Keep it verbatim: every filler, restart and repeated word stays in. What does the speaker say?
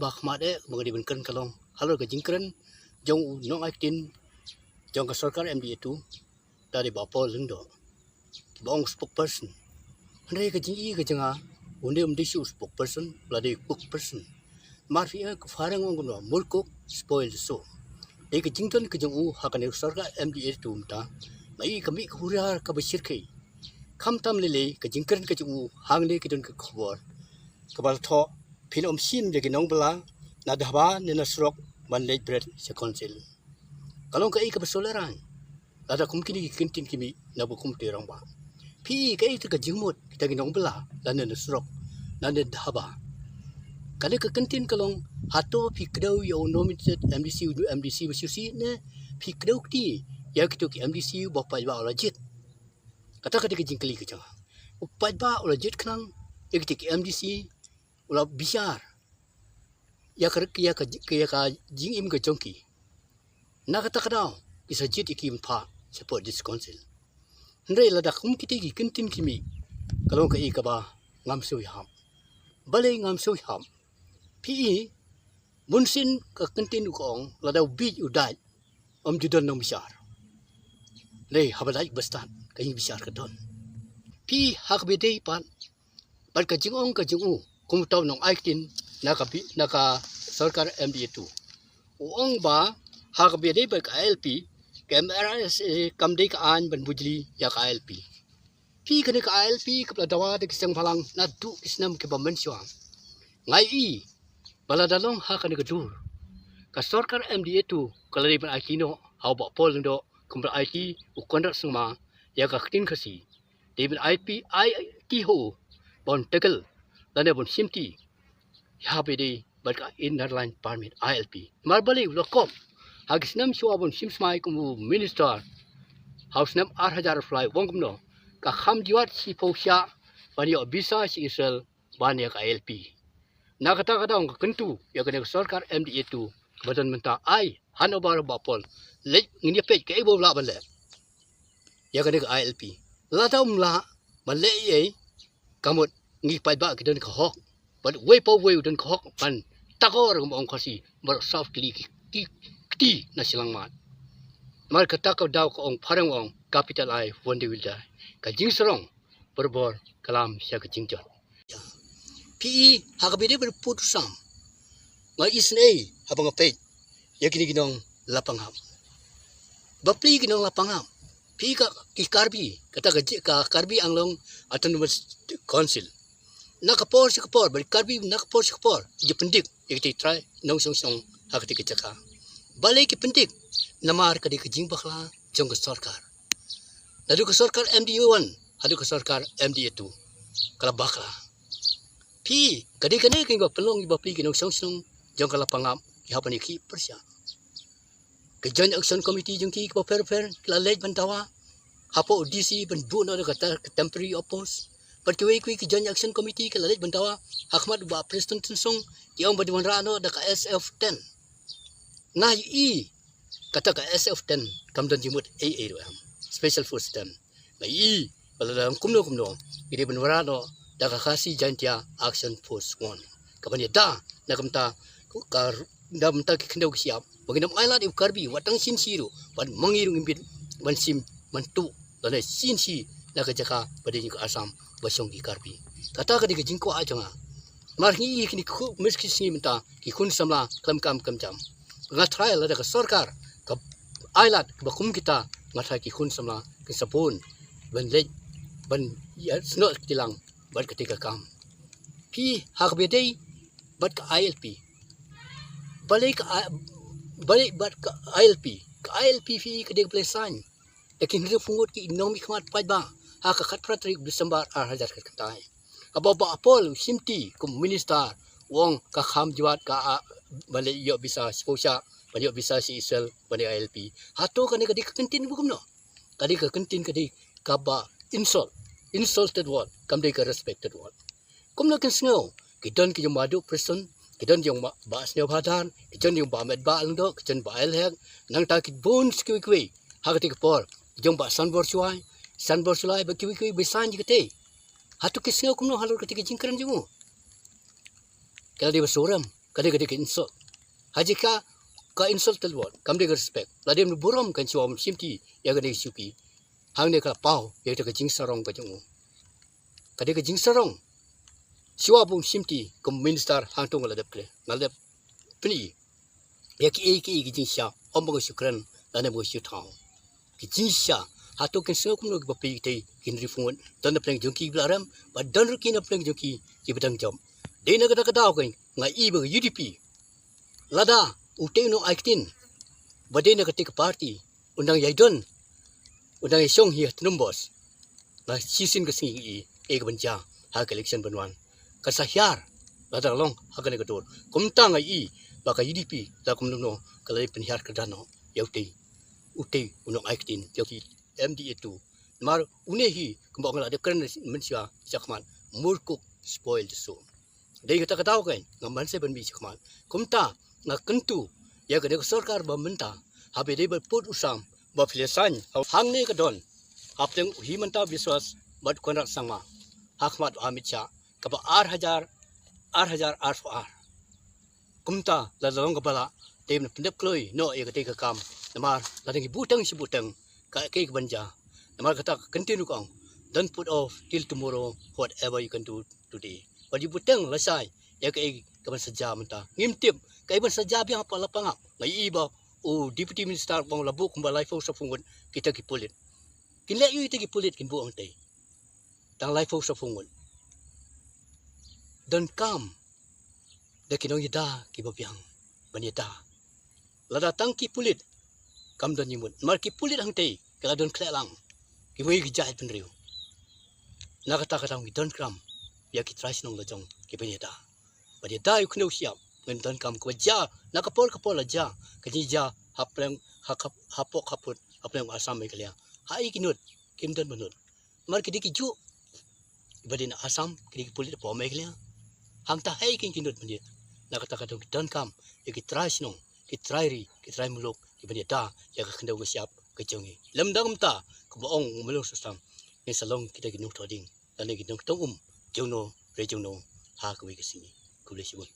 ba khmat eh ba ka dei ban kren ka long halor ka jingkren jong u nongai ktien jong ka sorkar M D A two, da dei Bah Paul Lyngdoh ba ong spokesperson. Hynrei ka jing-i ka jong nga, une um dei shuh u spokesperson, la dei u cook person. Mar phi ïa ka phareng ong kumno, mur cook spoil the show. Dei ka jingdon ka jong u ha kane ka sorkar M D A two mynta, nga i ka mih ka hurar kaba shyrkhei. Khamtam lei lei ka jingkren ka jong u hangne ki don ka khubor kaba la thoh, phin ym shim ïa ki nongbylla na dhaba ne na surok ban leit bret sha council. Ka long kaei kaba shu lehrain lada kum kine ki kyntien ki mih na ka kum te rangbah. Phi i kaei te ka jingmut kita ki nongbylla lane na surok lane dhaba? Kane ka kyntien ka long, hato phi kdew ïa u nominated M D C, u M D C ba shisha ne phi kdew kti ïa kito ki M D C ba paidbah u la jied? Kata ka dei ka jingkylli ka jong nga. U paidbah u la jied khnang ïa kito ki M D C, u la bishar ïa ka, ïa ka, ïa ka jingim ka jong ki. Na kata ka daw ki sa jied ïa ki mynta shapoh District Council. Hynrei lada kum kite ki kyntien ki mih, ka long kaei kaba ngam sngewhap. Balei ngam sngewhap? Phi i, bunsien ka kyntien u ka ong, lada u bieit u dait, ym ju don nongbishar. Hynrei haba dait ba stad, ka jingbishar ka don. Phi i, ha kaba dei pat bad ka jingong ka jong u kum uta u nongai ktien na ka bi-, na ka sorkar M D A two, u ong ba ha kaba dei bad ka I L P, ka M R S A kam dei ka aiñ ban bujli ïa ka I L P. Phi i, kane ka I L P kaba la dawa da ki seng bhalang naduh ki snem kiba mynshuwa. Nga i ba lada long ha kane ka dur, ka sorkar M D A two ka la dei ban aiti noh ha u Bah Paul Lyngdoh kumba la aiti u Conrad Sangma ïa ka ktien Khasi. Dei ban aiti, aiti ha u ban tackle lane ban shimti ha kaba dei bad ka Inner Line Permit, I L P. Namar balei, u la kop ha ki snem shuwa ban shim smai kum u minister ha u snem ar hajar arphew lai, u ong kumno, ka kham jwat shiphew shah ban ïoh visa sha Israel ban ïa ka I L P. Na kata ka daw nga kyntu ïa kane ka sorkar M D A two ba don mynta, ai handover Bah Paul, leit ngin ïa peit kaei ba u lah ban leh ïa kane ka I L P. Lada um lah ban leh ei ei, ka mut ngi paidbah ki don ka hok, bad uwei pa uwei u don ka hok ban takor, kum ong Khasi, bad sawv tylli ki, ki kti na shyllangmat. Namar kata ka daw ka ong phareng, ong capital I, one day will die. Ka jingsarong barabor ka lam sha ka jingjot. Phi i, ha kaba dei bad pud u sam, nga isynei haba nga peit ïa kine ki nong lapangap. Bapli ki nong lapangap. Phi i, ka, ki Karbi, kata ka ji-, ka Karbi Anglong Autonomous Council, na ka por sha ka por, bad Karbi na ka por sha ka por ki ju pyndik ïa kita ki trai nongshong shnong ha kata ka jaka. Balei ki pyndik? Namar ka dei ka jingbakla jong ka sorkar. Naduh ka sorkar M D A one haduh ka sorkar M D A two, ka la bakla. Phi i, ka dei kane kaba pynlong ïa bapli ki nongshong shnong jong ka lapangap ki hap ban ïakhih pyrshah. Ka Joint Action Committee jong ki kaba pher pher ki la leit ban dawa hapoh D C ban buh noh da kata ka temporary outpost. Bad kiwei kiwei ki Joint Action Committee ki la leit ban dawa ha khmat u Bah Prestone Tynsong, ki ong ba dei ban wanrah noh da ka S F ten. Nga i, kata ka S F ten kam don jingmut ei ei ruh em, Special Force ten. Nga i ba lada kumno kumno ki dei ban wanrah noh da ka Khasi Jaintia Action Force one, kaban ïada na ka bynta ka, na ka bynta ki khyndew ki shyiap, ba ngin ym ailad ïa u Karbi wat tang shisien ruh, bad ma ngi ruh ngim bit ban shim ban tuh lane shisien na ka jaka ba dei ka Assam ba shong ki Karbi. Kata ka dei ka jingkwah jong nga. Namar ngi i kine ki khun, mih ki sngi mynta ki khun samla khlem kam khlem jam. Nga tharai lada ka sorkar ka ailad kaba kum kita, nga tharai ki khun samla kin sa bun ban leit ban ïasnoh kti lang bad kata ka kam. Phi i, ha kaba dei bad ka I L P, balei ka I-, balei bad ka I L P? Ka I L P phi i, ka dei kaba la sign da ki hynriewphew ngut ki nongmihkhmat paidbah ha ka khatphra tarik December ar hajar khatkhyndai. Haba u Bah Paul u shimti kum minister, u ong ka kham jwat ka, ah, ban leit ïoh visa shiphew shah, ban ïoh visa sha Israel, ban ïoh I L P. Hato kane ka dei ka kyntien ba kumno? Ka dei ka kyntien, ka dei kaba insult, insulted word, kam dei ka respected word. Kumno kin sngew ki don ki jong Bah Duh Prestone, ki don jong Bah, Bah Sniawbhalang, ki don jong Bah Metbah Lyngdoh, ki don Bah Ailhek, nangta ki bun kiwei kiwei ha kata ka por, ki jong Bah Sanbor Shuai, Sanbor Shullai, bad kiwei kiwei ba sign ïa kata. Hato ki sngew kumno halor kata ka jingkren jong u? Ka la dei ba surem, Ka dei ka dei ka insult. Ha jaka ka insult te lwat, kam dei ka respect. Lada ym burom kan shuwa bym shimti ïa kane ka shuki. Hangne ka la paw ïa kata ka jingsarong ka jong u. Ka dei ka jingsarong. Shuwa bym shimti kum minister hangto nga la dep kren, nga la dep pyni ïa kiei kiei ki jingshisha, ym ba nga shu kren lane ba nga shu thaw. Ki jingshisha hato kin sngew kumno kiba phi kitei ki hynriew phew ngut? Don na pdeng jong ki kiba la rem, bad don ruh ki na pdeng jong ki kiba dang jop. Dei na kata ka daw keiñ nga i ba ka U D P, lada utei u nongai ktien ba dei na katei ka party un dang ïai don, un dang ïai shong hi ha tnum bos, la shisien ka sngi i ei ka ban jia ha ka election ban wan. Ka sa hiar lada ka long ha kane ka dur. Kumta nga i ba ka U D P la kumno kumno ka la dei pynhiar kyrdan noh ïa utei, utei u nongai ktien jong ki M D A two. Namar une hi kumba nga la dep kren mynshuwa shakhmat, mur kuk spoil the show. Dei kata ka daw keiñ nga ban sa ban mih shakhmat. Kumta nga kyntu ïa kane ka sorkar ba mynta, haba dei ba pud u sam ba phi la saiñ hangne ka don hapdeng u Himanta Biswas bad Conrad Sangma ha khmat u Amit Shah kaba ar hajar, ar hajar arphew ar. Kumta lada long kaba lah, te ban pyndep kloi noh ïa katei ka kam. Namar lada ngi buteng shi buteng, kaei kaei ka ban jia? Namar kata ka kyntien ruh ka ong, don't put off till tomorrow whatever you can do today. Wat ïa buteng lashai ïa kaei ka ban sa jia mynta. Ngim tip kaei ban sa jia biang hapoh la pangap. Nga i ba u Deputy Minister u ong la buh kumba laiphew shiphew ngut kita ki pulit. Kin leh aïu kita ki pulit kin buh hangtei? Tang laiphew shiphew ngut. Donkam da ki nongïada kiba biang ban ïada. Lada tang ki pulit kam don jingmut. Namar ki pulit hangtei ki la don khleh lang, ki wei ki jait bynriew. Na kata ka daw ngi donkam ïa ki trai shnong la jong ki ban ïada, ban ïada ïa u khyndew shyiap. Ngim donkam kaba jia na ka por ka por, la jia ka jingjia hapdeng, ha kap-, hapoh khappud hapdeng Assam Meghalaya. Ha ei ki nud? Kim don ba nud. Namar ki dei ki juh kiba dei na Assam, ki dei ki pulit hapoh Meghalaya. Hangta ha ei keiñ ki nud ban ïa? Na kata ka daw ngi donkam ïa ki trai shnong, ki trai ri, ki trai muluk kiban ïada ïa ka khyndew ka shyiap ka jong ngi. Lymda kumta, kumba ong u Myllung Syiem, ngin sa long kita ki nongthoh ding lane ki nongthoh um jongno re jongno ha kawei ka sngi. Khublei shibun.